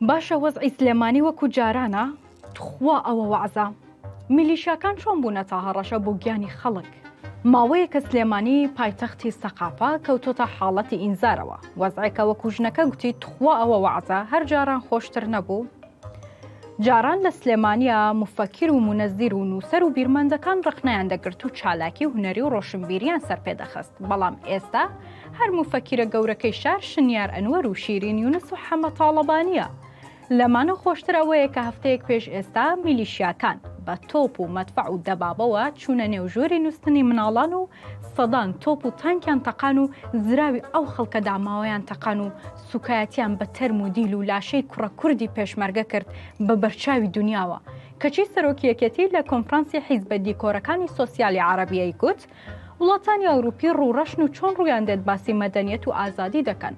باشە وەزعی سلێمانی وەکو جارانە؟ تخوا ئەوە وەعزە؟ میلیشیاکان چۆن بوونەتە هەڕەشە بۆ گیانی خەڵک؟ ماوەیەکە سلێمانی پایتەختی سەقافە کەوتۆتە حاڵەتی ئینزارەوە، وەزعێکە وەکو ژنەکە گوتی تخوا ئەوە وەعزە هەر جاران خۆشتر نەبوو؟ جاران لە سلێمانیا موفەکیر و مونەزیر و نووسەر و بیرمەندەکان ڕەخنەیان دەگرت و چالاکی هونەری و ڕۆشنبیریان سەرپێ دەخست، بەڵام ئێستا هەر موفەکیرە گەورەکەی شار شنیار ئەنوەر و شیرین یونس و حەمە تاڵەبانییە. لەمانە خۆشتر ئەوەیە کە هەفتەیەک پێش ئێستا میلیشیاکان بە تۆپ و مەدفەع و دەبابەوە چوونە نێو ژووری نووستنی مناڵان و سەدان تۆپ و تانکیان تەقان و زراوی ئەو خەڵکە داماوەیان تەقان و سوکایەتیان بە تەرم و دیل و لاشەی کوڕە کوردی پێشمەرگە کرد بە بەرچاوی دونیاوە. کەچی سەرۆکی یەکێتی لە کۆنفرانسی حیزبە دیکۆرەکانی سۆسیالی عەڕەبیی گوت، وڵاتانی ئەوروپی ڕووڕەشن و چۆن ڕوویان دێت باسی مەدەنیەت و ئازادی دەکەن.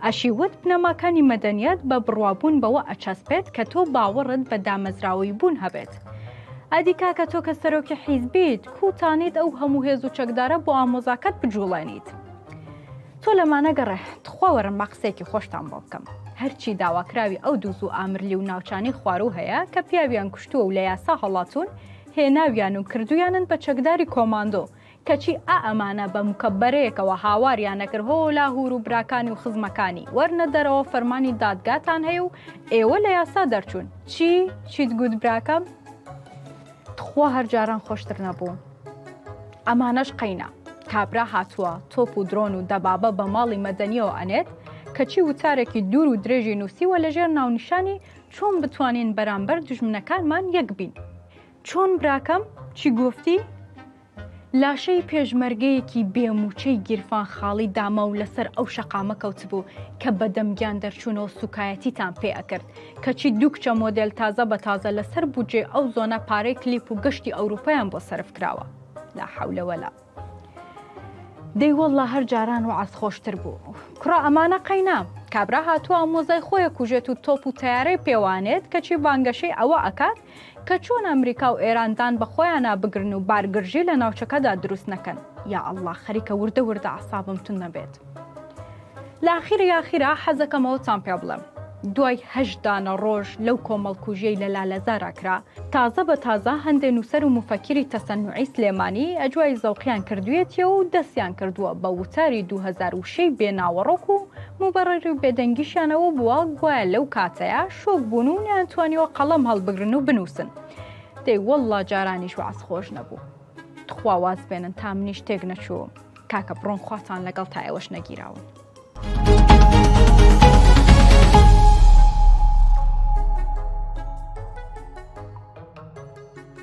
ئەشی وت بنەماکانی مەدەنیەت بە بڕوابوون بەوە ئەچەسپێت کە تۆ باوەڕت بە دامەزراوەیی بوون هەبێت. ئەدی کاکە تۆ کە سەرۆکی حیزبیت کوو تانیت ئەو هەموو هێز و چەکدارە بۆ ئامۆزاکەت بجوڵێنیت؟ تۆ لەمانە گەڕێ تخوا وەرن با قسەیەکی خۆشتان بۆ بکەم. هەرچی داواکراوی ئەو دوز و ئامرلی و ناوچانەی خواروو هەیە کە پیاویان کوشتووە و لە یاسا هەڵاتوون هێناویان و کردویانن بە چەکداری کۆماندۆ، کەچی ئا ئەمانە بە مکەبەرەیەکەوە هاواریان ئەکرد هۆ لاهور و براکانی و خزمەکانی، وەرنە دەرەوە فەرمانی دادگاتان هەیە و ئێوە لە یاسا دەرچوون. چی؟ چیت گوت براکەم؟ تخوا هەر جاران خۆشتر نەبوو؟ ئەمانەش قەینا. کابرا هاتووە تۆپ و درۆن و دەبابە بە ماڵی مەدەنیەوە ئەنێت، کەچی وتارێکی دوور و درێژی نووسیوە لەژێر ناونیشانی چۆن بتوانین بەرامبەر دوژمنەکانمان یەک بین؟ چۆن براکەم؟ چی گۆفتی؟ لاشەی پێشمەرگەیەکی بێ مووچەی گیرفان خاڵی داماو لەسەر ئەو شەقامە کەوتبوو کە بە دەم گیان دەرچوونەوە سووکایەتیتان پێ ئەکرد کەچی دوو کچە مۆدێل تازە بە تازە لەسەر بودجەی ئەو زۆنە پارەی کلیپ و گەشتی ئەوروپایان بۆ سەرف کراوە لا حەولە وەلا. دەی وەڵڵا هەر جاران وەعز خۆشتر بوو. کوڕە ئەمانە قەینا. کابرا هاتووە ئامۆزای خۆی ئەکوژێت و تۆپ و تەیارەی پێوانێت کەچی بانگەشەی ئەوە ئەکات کە چۆن ئەمریکا و ئێران دان بە خۆیانا بگرن و بارگرژی لە ناوچەکەدا دروست نەکەن. یا ئەڵڵا خەریکە وردە وردە عەسابم توند ئەبێت. لە ئاخیری ئاخیرا حەزەکەم ئەوەتان پێ بڵێم دوای هەشت دانە ڕۆژ لەو کۆمەڵکوژیەی لە لالەزارا کرا، تازە بە تازە هەندێ نووسەر و موفەکیری تەسەنوعی سلێمانی ئەجوای زەوقیان کردویەتیەوە و دەستیان کردووە بە وتاری 2000 وشەی بێ ناوەڕۆک و موبەڕری بێدەنگیشیان ئەوە بووە گوایە لەو کاتەیا شۆک بوون و نەیانتوانیوە قەڵەم هەڵبگرن و بنووسن. دەی وەڵڵا جارانیش وەعز خۆش نەبوو. تخوا واز بێنن تا منیش تێک نەچووم. کاکە بڕۆن خواتان لەگەڵ تا ئێوەش نەگیراون.